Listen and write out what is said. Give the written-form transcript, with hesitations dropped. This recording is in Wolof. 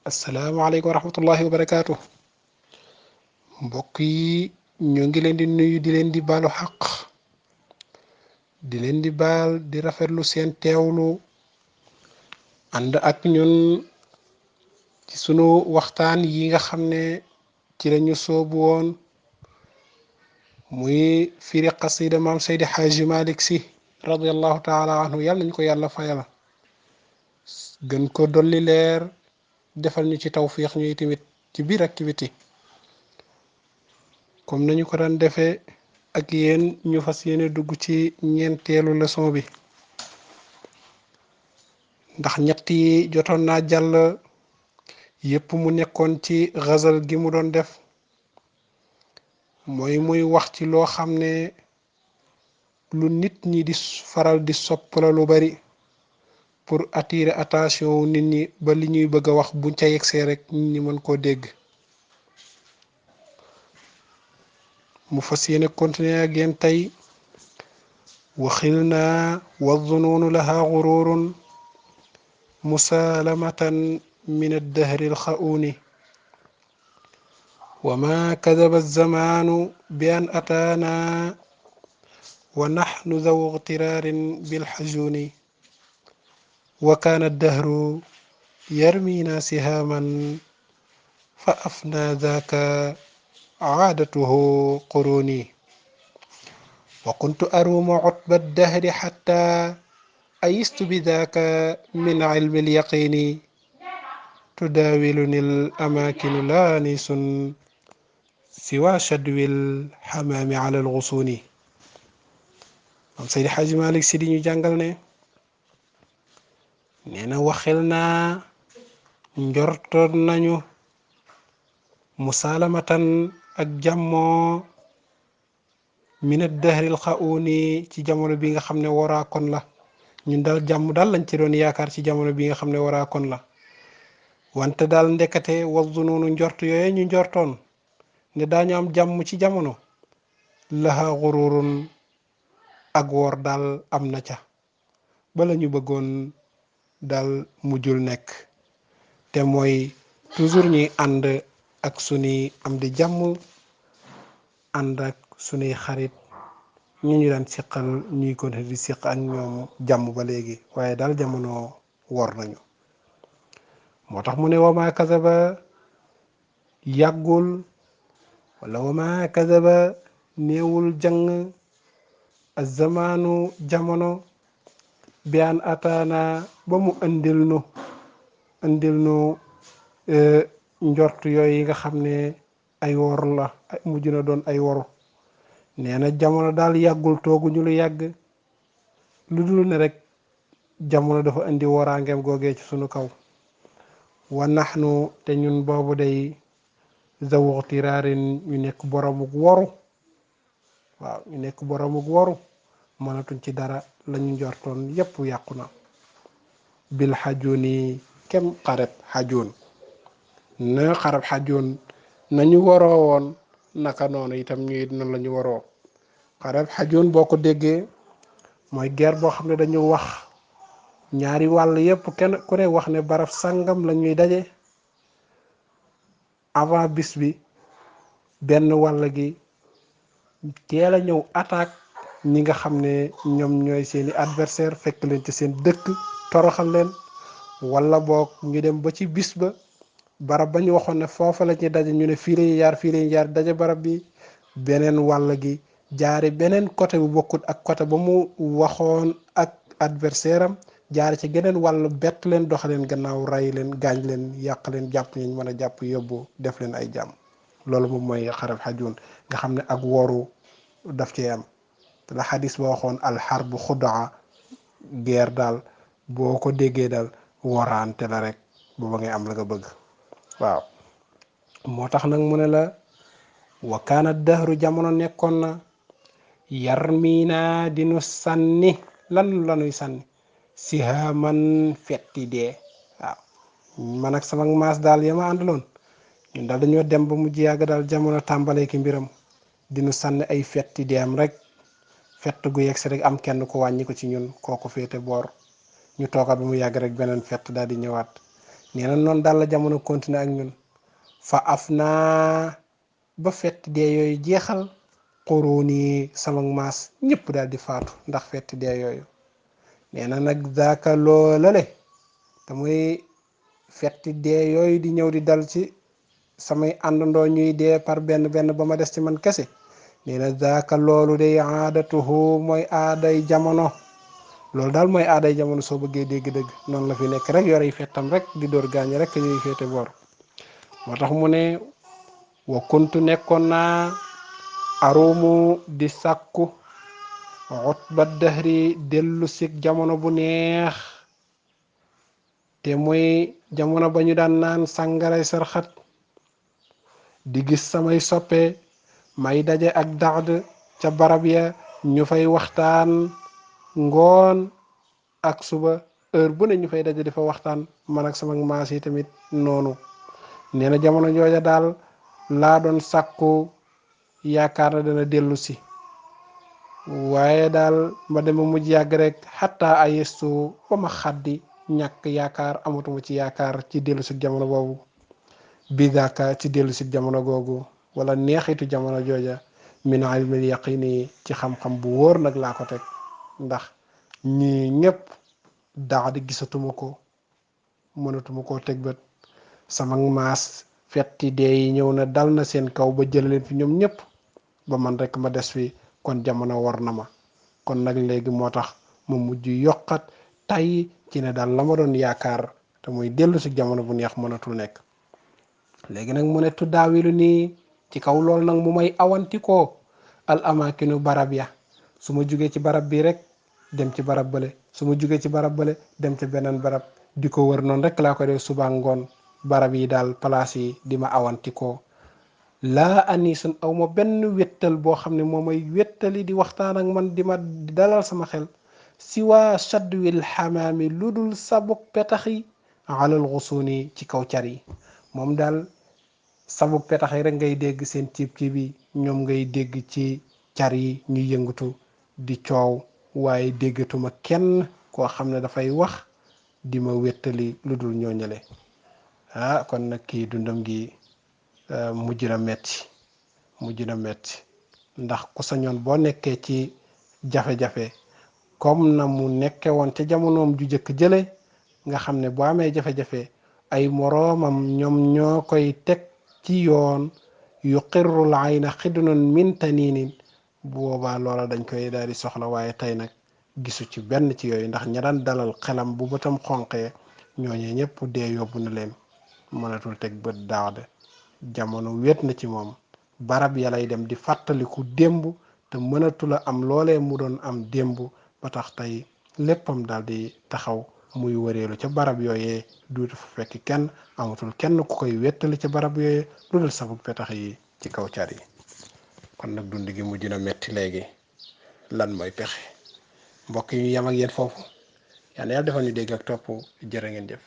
asalaamaaleykum wa rahmatullahi wa barakaatu. Mbokk yi ñu ngi leen di nuyu di leen di baalu xaq di leen di baal di rafetlu seen teewlu ànd ak ñun ci sunu waxtaan yi nga xam ne ci lañu soobu woon muy firi qasida maam Seydi Xaaji Malik Si radiallahu taala anhu yàlla nañu ko yàlla fayal gën ko dolli leer defal ñu ci tawfiix ñuy tamit ci biir activité comme nañu ko daan defee ak yéen ñu fas yéene dugg ci ñeenteelu leçon bi ndax ñett yi jotoon naa jàll yépp mu nekkoon ci xasal gi mu doon def mooy muy wax ci loo xam ne lu nit ñi di faral di soppala lu bari pour attirer attention wu nit ñi ba li ñuy bëgg a wax buñ ca yegsee rek nit ñi mën koo dégg mu fas yéene continuer ak yéen tey waxil naa wa zunuunu laha gururun musaalamatan min addahri alxa'uuni wa ma kadaba alzamaanu bi an ataana wa naxnu daw igtiraarin bilxajuuni wa kaana addahru yarmiina sihaaman fa afnaa daaka caadatuhu quruuni wa kuntu aruumu cutba addahri xatta ayistu bidaaka min cilmi alyaqiini tudaawiluni alamaakinu laa niisun siwa shadwi alxamaami cala algusuuni am Seydi Xaaji Malik Si di ñu jàngal ne nee na waxel naa njortoon nañu musaalamatan ak jàmmoo minad dahril xa'uuni ci jamono bi nga xam ne waraakoon la ñun daal jàmm daal lañ ci doon yaakaar ci jamono bi nga xam ne waraakoon la wante daal ndekete wazzu noonu njort yooye ñu njortoon ne daañu am jàmm ci jamono laha xururun ak wor daal am na ca bala ñu bëggoon daal mujjul nekk te mooy toujours ñuy ànd ak sunuy am di jàmm ànd ak sunuy xarit ñu daan siqal ñuy ko di siq ak ñoom jàmm ba léegi waaye daal jamono wor nañu moo tax mu ne wama kasaba yàggul wala wama kasaba néewul jàng azamaanu jamono bi an ataana ba mu indil nu njort yooyu nga xam ne ay wor la mujj na doon ay woru nee na jamono daal yàggul tooguñu lu yàgg lu dul ne rek jamono dafa indi waraangeem googee ci sunu kaw wa naxnu te ñun boobu day zawuq tiraarin ñu nekk boromuk woru waaw ñu nekk boromuk woru mënatuñ ci dara lañu njortoon yépp yàqu na bil xajooni kem xareb xajoon na xarab xajoon nañu waroo woon naka noonu itam ñu it noonu la ñu waroo xarab xajoon boo ko déggee mooy guerre boo xam ne dañu wax ñaari wàll yépp kenn ku ne wax ne barab sàngam la ñuy daje avant bis bi benn wàll gi teel a ñëw attaque ñi nga xam ne ñoom ñooy seeni adversaire fekk leen ci seen dëkk toroxal leen wala boog ñu dem ba ci bis ba barab ba ñu waxoon ne foofa la ñuy daje ñu ne fii lañuy jaar daje barab bi beneen wàll gi jaari beneen côté bu bokkut ak côté ba mu waxoon ak adversaire am jaari ci geneen wàll bett leen dox leen gannaaw rey leen gaañ leen yàq leen jàpp ñu mën a jàpp yóbbu def leen ay jàmm loolu moom mooy xarab xajoon nga xam ne ak woru daf ci am te la xadis ba waxoon alxarbu xudaa guerre daal boo ko déggee daal woraante la rek booba ngay am la nga bëgg waaw moo tax nag mu ne la wa kaana dahru jamono nekkoon na yarmiina dinu sànni lan lanuy sànni sihaaman fetti dee waaw man ak sama maas daal yama àndaloon ñun daal dañoo dem ba mujj yàgg daal jamono tàmbalee ki mbiram dinu sànni ay fetti deem rek fett gu yegsi rek am kenn ko wàññi ko ci ñun kooku féete boor ñu toogaat ba mu yàgg rek beneen fett daal di ñëwaat nee na noonu daal la jamono continué ak ñun fa af naa ba fetti dee yooyu jeexal xuruuni sama maas ñëpp daal di faatu ndax fetti dee yooyu nee na nag zaaka loolale te muy fetti dee yooyu di ñëw di dal ci samay àndandoo ñuy dee par benn benn ba ma des ci man kese nee na zaaka loolu day aadatuhu mooy aaday jamono loolu daal mooy aaday jamono soo bëggee dégg-dëgg noonu la fi nekk rek yorey fettam rek di dóor gaañ rek ñuy féete boor moo tax mu ne wa kuntu nekkoon naa arumu di sàkku utba dahri dellu sig jamono bu neex te muy jamono ba ñu daan naan sàngaray sarxat di gis samay soppe may daje ak daxd ca barab ya ñu fay waxtaan ngoon ak suba heure bu ne ñu fay daje di fa waxtaan man ak sama maas yi tamit noonu nee na jamono jooja daal laa doon sàkku yaakaar na dana dellu si waaye daal ma dema mujj yàgg rek xataa ayestu ba ma xaddi ñàkk yaakaar amatuma ci yaakaar ci dellu si jamono boobu bidaka ci dellu si jamono googu wala neexitu jamono jooja min ilmil yaqini ci xam-xam bu wóor nag laa ko teg ndax ñii ñëpp daa di gisatuma ko mënatuma koo teg bët sama maas fetti dee yi ñëw na dal na seen kaw ba jël leen fi ñoom ñëpp ba man rek ma des fi kon jamono war na ma kon nag léegi moo tax ma mujj yokkat tay ci ne daal la ma doon yaakaar te muy dellu si jamono bu neex mënatul nekk léegi nag mu ne tuddaawilu nii ci kaw loolu nag mu may awantikoo al amakinu barab ya su ma jugee ci barab bi rek dem ci barab bale su ma jugee ci barab bale dem ci beneen barab di ko wër noonu rek laa ko def suba ngoon barab yi daal place yi di ma awantikoo laa anisun aw ma benn wéttal boo xam ne moo may wéttali di waxtaan ak man di ma dalal sama xel si waa shadwil xamaami lu dul sabuk petax yi alal xusuuni ci kaw car yi moom daal sabuk petax yi rek ngay dégg seen ciib ciib yi ñoom ngay dégg ci car yi ñuy yëngatu di coow waaye déggatuma kenn koo xam ne dafay wax di ma wéttali lu dul ñooñale kon nag kii dundam gi mujj na metti ndax ku sañoon boo nekkee ci jafe-jafe comme na mu nekke woon ca jamonoom ju jëkk jële nga xam ne boo amee jafe-jafe ay moroomam ñoom ñoo koy teg ci yoon yu xirrul ayna xidnun min taniinin bu boobaa loola dañ koy daal di soxla waaye tey nag gisu ci benn ci yooyu ndax ña daan dalal xelam bu bëtam xonqee ñooñee ñëpp dee yóbbu na leen mënatul teg bët daawde jamono wéet na ci moom barab ya lay dem di fàttaliku démb te mënatula am loolee mu doon am démb ba tax tey léppam daal di taxaw muy wëreelu ca barab yooyee duutu fa fekk kenn amatul kenn ku koy wettali ca barab yooyee lu dul sabuk petax yi ci kaw car yi kon nag dund gi mujj na metti léegi lan mooy pexe mbokk yi yam ak yéen foofu yàlla defal ñu dégg ak topp jërë ngeen jëf